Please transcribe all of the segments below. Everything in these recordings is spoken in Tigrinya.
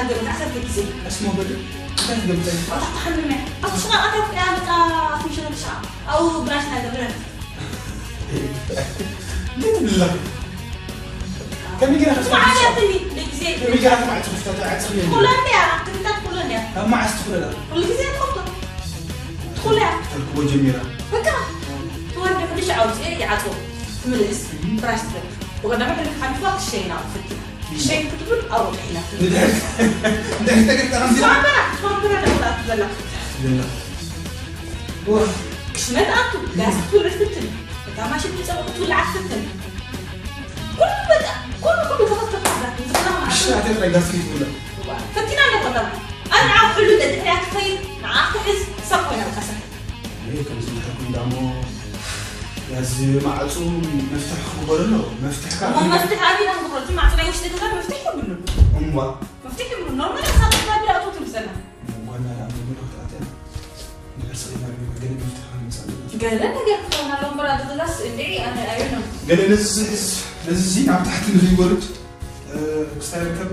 ገለ ተዓሰርተ ግዜ። እስሞ በል፣ እንታይ ትገብር? ኣታ ተሓምመ። ኣቲ ሽቓ ኣታ ፍቅያ መጣ ኣፍንሽረ ትሽዓ። ኣው ብራሽ ናይ ገብረ። እንታይ ትብላ? ከመይ ጌራ ስማ ክትመልሶ? ዓያትኒ፣ ብግዜ። ከመይ ጌራ ክትመልሶ? ትፍታቶ? ዓጽም የለን። ትኩላ እንድያ፣ ትፍታት ትኩላ እንድያ። ካብ መዓስ ትኩላ? ኩሉ ግዜ ትኸፍቶ። ትኩላ እያ። ተርክቦ ጀሚራ። በቃ። ተወልደ ኩሉ ሻዕ ኣውፅኤ ይዓፅዎ። ትምልስ። ብራሽ ትብል። ብቐዳማይ ሕሉፍ ሓሊፋ ክሸይና ፍቲ። ሸይ ክትብል ኣብኡ ጥሒላ። ንድሕሪት፣ ንድሕሪት ተገሊጣ ከምዚ ኢላ። ስማዕበራ፣ ስማዕበራ ደውላ ትዘላ። ዘላ። ዋ። ክሽነ ትኣቱ፣ ጋዝ ክትውልዕ ትፍትን። እታ ማሽን ትፀብቕ ክትውልዓ ትፍትን። ኩሉ በቃ፣ ኩሉ፣ ኩሉ ተኸፍተ ክሕዛ። ዝኽና ማዕሽ። ክሽነ ኣትያ ጥራይ ጋዝ ክትውልዕ። ዋ፣ ፈቲና እንደ ቆጠባ። ኣንዓ ኩሉ ደድሕሪያ ትኸይድ፣ ንዓ ክትሕዝ፣ ሰብ ኮይና ትኸሰር። ይሄ ከምዚ እንተኮይኑ ደሞ ያዚ ማዕጹ መፍትሕ ክግበረሉ፣ መፍትሕ እሞ ከኣ መፍትሕ ኣበይ ኢና ንገብሮ? እቲ ማዕጾ ናይ ውሽጢ ገዛ መፍትሕ የብሉን። እምባ። መፍትሕ የብሉን። ኖርማል ኣሳብ ባቢላ ኣቶ ትምሰልና። ዋና ላም ብሎ ክትኣተ። ነገር ሰው ይናገር፣ ገለ መፍትሕ ከመጻ ኣለና። ገለ ነገር ክኾን ኣሎ እምበር፣ ኣብ ገዛስ እንዴ፣ ኣነ፣ ኣይ ነው። ገለ ነዚ ዝሕዝ፣ ነዚ እዚ ናብ ታሕቲ ንዘይወርድ፣ እ፣ ክስታይ ይርከብ።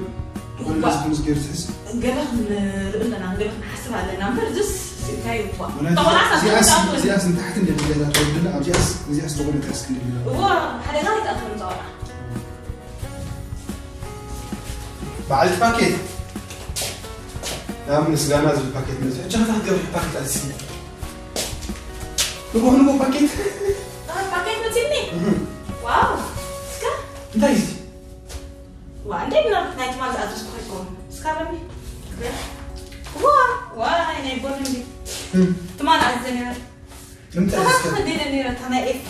ዝኾነ እባ። ነዚ ከምዚ ገይሩ ትሕዝ። ገለ ክንርኢ ኣለና፣ ገለ ክንሓስብ ኣለና እምበር፣ እዚስ እንታይ እኳ። ምክንያቱ ተቆላዕሳ እዚኣስ፣ ተቆላዕሳ እዚኣስ ንታሕቲ እንደ ገዛ ትወርድላ፣ ኣብዚኣስ፣ እዚኣስ ዝኾነ ትሕዝ ክንደሊ። እዋ፣ ሓደጋ ይጠፍእ ንተቆላዕ። በዓልቲ ፓኬት። ናብ ምስጋና ዝብል ፓኬት መጽእ። ሕጂ ከታ ክትገብሪ ፓኬት ኣልሲ። ንጎ፣ ንጎ ፓኬት። ፓኬት መጺእኒ? እህ። ዋው፣ እስከ። እንታይ እዩ? ዋ፣ እንዴት ነው? ናይ ትማል ዝኣዘዝኩ ኣይኮን። እስካ በኒ። ዋ፣ ዋ፣ ናይ፣ ናይ ጎን እንዲ። እም። ትማል ኣዘዘ ነይረ። እንታይ ተኻኽ እስከ? ከደለ ነይረ፣ እታ ናይ ኤፊ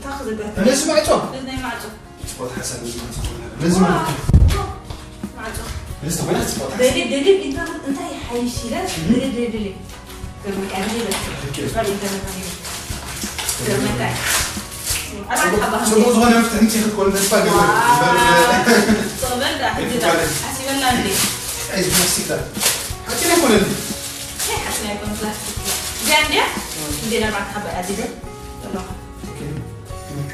ታኽ ዝገት። ነዚ ማዕጾ? ነዚ ናይ ማዕጾ። ጽፎት ሓሳብ ነዚ ማዕጾ። ነዚ ዋ፣ ማዕጾ። ዋ፣ ማዕጾ። ነዚ ተኾይና ጽፎት ሓሳብ። ደሊ፣ ደሊ፣ እንታይ፣ እንታይ ሓይሽ ኢለ? እም። ደሊ፣ ደሊ፣ ደሊ። ገርመካ፣ ደሊ፣ ደሊ። ኦኬ። ገርመካ፣ ደሊ። ገርመካ። ኣራት ሓባ ጽቡቅ ዝኾነ መፍትሒ ምጽእ ክትኮን ተስፋ ገይረ። ዋው። እምበር፣ ጽቕበል ዳ፣ ሕጂ ዳ። ኣይትባልን። ሓሲበላ እንዴ? ኣይ፣ ፕላስቲክ ዳ። ሓፂን ኣይኮነን። ኣይ፣ ሓፂን ኣይኮነ፣ ፕላስቲክ። እዚኣ እንድያ? እም። እንዴ፣ ኣርባዕተ ሓባ እያ፣ እዚኣ ዶ? ኣለዋ። ኦኬ። እም።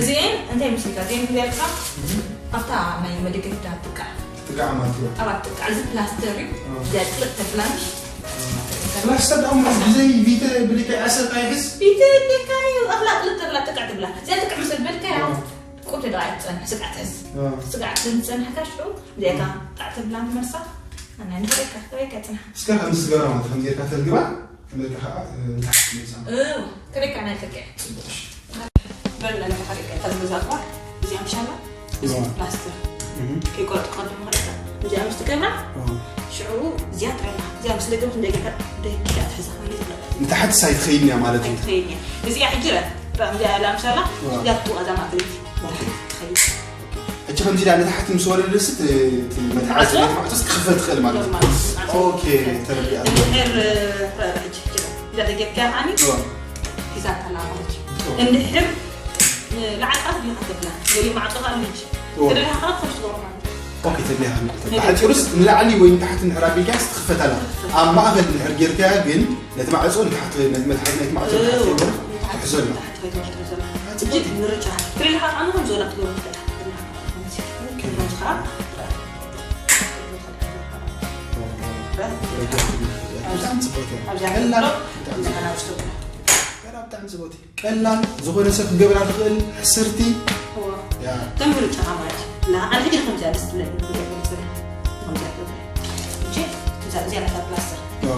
እዚኤን እንታይ ምስልካ? እዚኤን እንታይ ኢልካ? እም። ኣብታ ናይ መደገፊ ዳ ትቃዕ። ትቃዕ ማለት እዩ። ኣራት ትቃዕ፣ እዚ ፕላስተር እዩ። እም። እዚኣ ጥልቅ ተብላንሽ። ፕላስተር ደኣ እሞ ብዘይ ቪተ ብሊካ ይኣስር ኣይሕዝ? ቪተ ብሊካ እዩ፣ ኣኽላ ክልተ ብላ ጥቃዕ ትብላ። እዚኣ ጥቃዕ ምስ በልካያ፣ እም። ቁርዲ ደኣ ኣይትጸንሕ፣ ስግኣት ሕዝ። እም። ስግኣት ስለ ዝጸንሕካ ሽዑ፣ እዚኣ እም። ጥቃዕ ትብላ ንመርሳ፣ ኣና ንበረካ፣ በረካ ጽንሓ። እስከ ከምዚ ትገብራ ማለት፣ ከምዚ ጌርካ ተልግባ፣ ተመልካ ከዓ፣ እ፣ ንታሕቲ ትመልሳ። እው፣ ከመይ ከኣ ናይ ተቀየ። ጽቡቅ፣ እሺ። በል፣ ናይ መሓሪ ቀጥታ ዝገዛእኳ፣ እዚኣ ምሻላ፣ እዚ እዋ። ፕላስተር። እህ። ከይቆረጥኩ ቅድም ማለት እዚኣ ምስ ትገብራ፣ እዋ። ሽዑ እዚኣ ጥራይ እዚኣ ምስ ደገምት እንደገና ደቂቃ ትሕዛ። ንታሕቲ ሳይት ኸይድን እያ ማለት እዩ። ኣይትኸይድን እያ። እዚኣ ሕጂ ረ፣ እዚኣ ላምሻላ፣ እዋ። እዚኣ ትጥውቓ እዛ ማእከለይቲ። ኦኬ። ትኸይድ። ሕጂ ከምዚ ኢላ ንታሕቲ ምስ ወረደስ እቲ፣ እቲ መትሓዚ ማዕጾ? ናይቲ ማዕጾስ ክኽፈት ትኽእል ማለት እዩ። ኖርማል። ማዕጾ ኦኬ፣ ክኽፈት። ተረዲኣ። እንድሕር፣ ረ፣ ረ፣ ሕጂ፣ ሕጂ ረ። እዛ ደገፍካያ ከዓኒ እዋ። ሒዛታ ኣላ ማለት እዩ። እዋ። እንድሕር ንላዕሊ ጣፍ ዲኻ ተብላ፣ ገሊኡ ማዕጾ ከኣ ንህጂ። እዋ። ተደሊኻ ከኣ ኮፍ ትገብሮ ማለት እዩ። ኦኬ፣ ተብሊኻ ንላዕሊ። ተብሊኻ። ብሓጺሩስ ንላዕሊ ወይ ንታሕቲ እንድሕር ኣቢልካያስ ትኽፈት ኣላ። ትኽፈት። ኣብ ማእከል እንድሕር ጌርካያ ግን ነቲ ማዕጾ ንታሕቲ፣ ነቲ መትሓዚ ናይቲ ማዕጾ ንታሕቲ እዋ። ገይሩ ንታሕቲ፣ ትሕዞ ኣላ። ንታሕቲ ከይትወርድ ትሕዞ ኣላ። ኣጽብቕቲ። ሕጂ ንርጫ። ትሪኢኻ ከኣ ንኹም ዞላ ትገብሩ ትኽእል። ኦኬ። ከምዚ ከኣ። እዋ። ብጣዕሚ ጽብቕቲ እያ። ኣብዛ ቀላል፣ ክትብሎ፣ ብጣዕሚ እንደገና ውሽጡ። ገና ብጣዕሚ ጽብቕቲ። ቀላል፣ ዝኾነ ሰብ ክገብራ ዝኽእል ሕስርቲ። እዋ። ያ። ከም ምርጫኻ ማለት እዩ። ላ፣ ኣነ ሕጂ ከምዚኣ ደስ ትብለኒ፣ ከምዚኣ ደስ ትብለኒ። ከምዚኣ ትብለኒ። ሕጂ፣ እዛ፣ እዚኣ ናታ ፕላስተር። እዋ።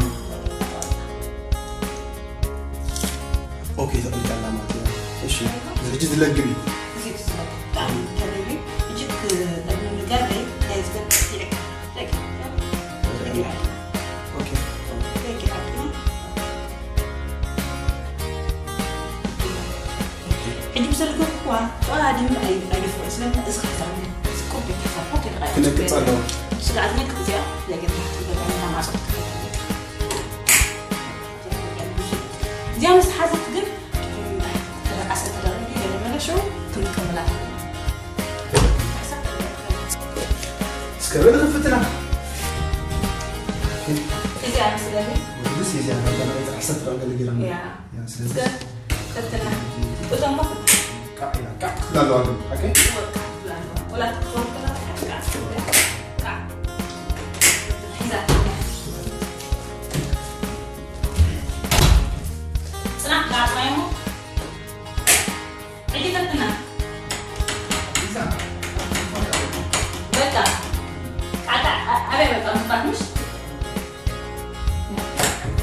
ኦኬ፣ ተቐሊጣ ኣላ ማለት እዩ። እሺ፣ እዚ ሕጂ ዝለግም እዩ። እዚ ክስለክ። ብጣዕሚ ተለዩ። ሕጂ፣ ክ-፣ ቅድሚ ምጋር ናይ፣ ናይ ዝገብር ይዕቀ። ደቂቕ። ደቂቕ። ኦኬ። ደቂቕ። ሕጂ ምስ ዘለኩም እኳ፣ ጨዋ ድም ኣይ-፣ ኣይደፍሮ። ስለምንታይ እዚ ክሕዛ፣ እዚ ቁርጥ ይሕዛ። ኦኬ፣ ተቓይሩ። ክነቅጽ ኣለዎ። ስጋዕ ዝመልክ እዚኣ፣ ለገ ታሕቲ ገዛ ማዕጾ ክትከፍት። እዚኣ ምስ ሓዘት ግን፣ ተደቃሰት ተደረገ፣ ገለ መለ ሽዑ ክንጥቀመላ። እስከ በል ክፍትና። እዚኣ ምስለኒ። ወይስ እዚኣ ናብታ ናይ ዓሰርተ ደቂቃ ገለ ጌርና። ያ። ያ፣ ስለዚ እስከ ፈትና። እቶም ሞ ቃዕ ኢላ፣ ቃዕ ክትብላ ኣለዋ ግን፣ ሓቀይ? ወላ ክትወርድ ከላ ቃዕ፣ ቃዕ፣ ቃዕ።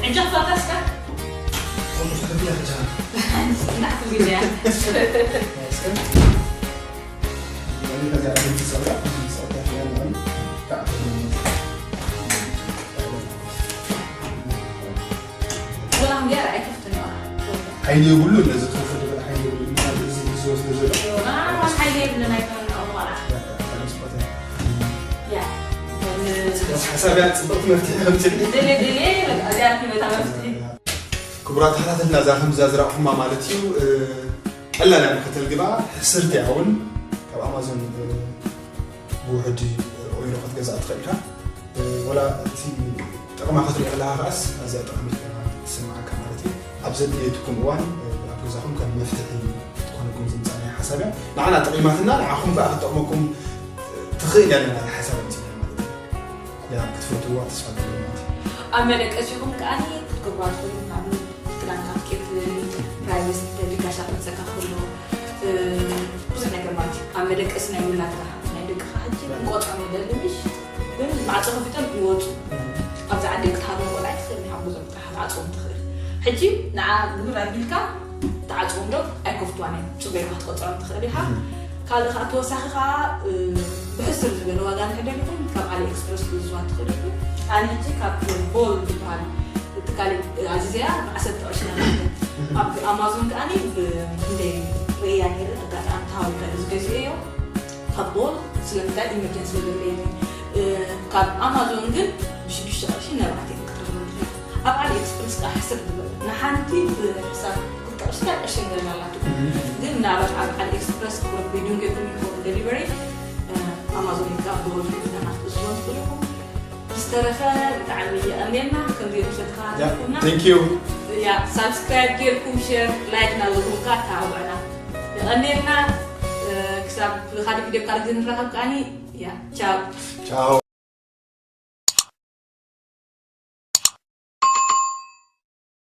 ሕጂ ክፈታ እስከ። ቁልፍ ከፍያ ከቻ እንዳሕት ግዜ እስከ ከዚያ ከዚያ ጸላ ጸላ ያለ ወላ እንዲያ ኣይከፍትን እዩ ሓይሊ የብሉ ነዚ ክፍል ዝበለ ሓይሊ የብሉ ምናምን እዚ ዝወስደ ዘሎ ሓይሊ የብልን ኣይኮነን ቆልዓ ስፖርት ያ ሓሳብያ ፅቡቅ መፍትሒ ከምፅል ድሌ ድሌ በቃ እዚኣ ኪመታ መፍትሒ ክቡራት ተኸታተልና እዛ ከምዛ ዝረእኹማ ማለት እዩ ቀላል እያ ከተልግባ ሕስርቲ እውን ካብ ኣማዞን ብውሕድ ኦይሮ ክትገዛእ ትኽእል ኢኻ ወላ እቲ ጥቕማ ክትሪኦ ከለካ ከዓስ ኣዝያ ጠቓሚት ኮይና ትስምዓካ ማለት እዩ ኣብ ዘድልየትኩም እዋን ኣብ ገዛኹም ከም መፍትሒ ክትኾነኩም ዝምፃ ናይ ሓሳብ እያ ንዓና ጠቒማትና ንዓኹም ከዓ ክትጠቕመኩም ትኽእል እያ ለና ሓሳብ ኣምፂና ማለት እዩ ክትፈትዋ ተስፋ ገለናት ኣብ መደቀሲኹም ከዓኒ ክትገብሩ ትኽእሉ ካብ ክዳንካ ትኬት ፕራይቬት ደሊ ጋሻ ክመፀካ ከሎ ብዙሕ ነገር ማለት እዩ ኣብ መደቀሲ ናይ ውላድካ ናይ ደቅኻ ሕጂ ክቆፅዖም ይደሊ ምሽ ግን ማዕፆ ከፊቶም ይወፁ ኣብዚ ዓዲ ክትሃርሞ ቆልዓ ትኽእል ናይ ሓጎዞም ጥራሕ ክትዓፅዎም ትኽእል ሕጂ ንዓ ምር ኣቢልካ ትዓፅዎም ዶ ኣይከፍትዋን እዮም ፅበይካ ክትቆፅዖም ትኽእል ኢኻ ካልእ ከዓ ተወሳኺ ከዓ ብሕስር ዝበለ ዋጋ ንሕደል ይኹን ካብ ኣሊ ኤክስፕረስ ክእዝዋ ትኽእል ኢኹም ኣነ ሕጂ ካብ ቦል ዝበሃል ትካል ኣዚዘያ ብዓሰርተ ቅርሺ ናብ ኣብ ኣማዞን ከዓኒ ብክንደይ ርእያ ነይረ ኣጋጣሚ ተሃዊካ እዩ ዝገዝኦ እዮ ካብ ቦል ስለምንታይ ኢመርጀንሲ ስለዘለየኒ ካብ ኣማዞን ግን ብሽዱሽተ ቅርሺ ነብዓት ክትረኽበ ትኽእል ኣብ ኣሊ ኤክስፕረስ ከዓ ሕስር ዝበለ ንሓንቲ ብሕሳብ ቅርሽታ ቅርሽን ገላ ኣላትኩም ግን ምናልባት ኣብ ዓሊ ኤክስፕረስ ቁርብ ቢዱን ጌርኩም ይኸውን ደሊቨሪ ኣማዞን ኢልካ ብሆል ክትእዝዞም ትኽእሉ ኢኹም ዝተረፈ ብጣዕሚ የቐንየልና ከምዚ ምሰትካ ትኩና Thank you ያ ሳብስክራይብ ጌርኩም ሼር ላይክ ናበልኩም ከዓ ተባብዑና የቐንየልና ክሳብ ብካሊእ ቪድዮ ካልእ ግዜ ንራኸብ ከዓኒ ያ ቻው ቻው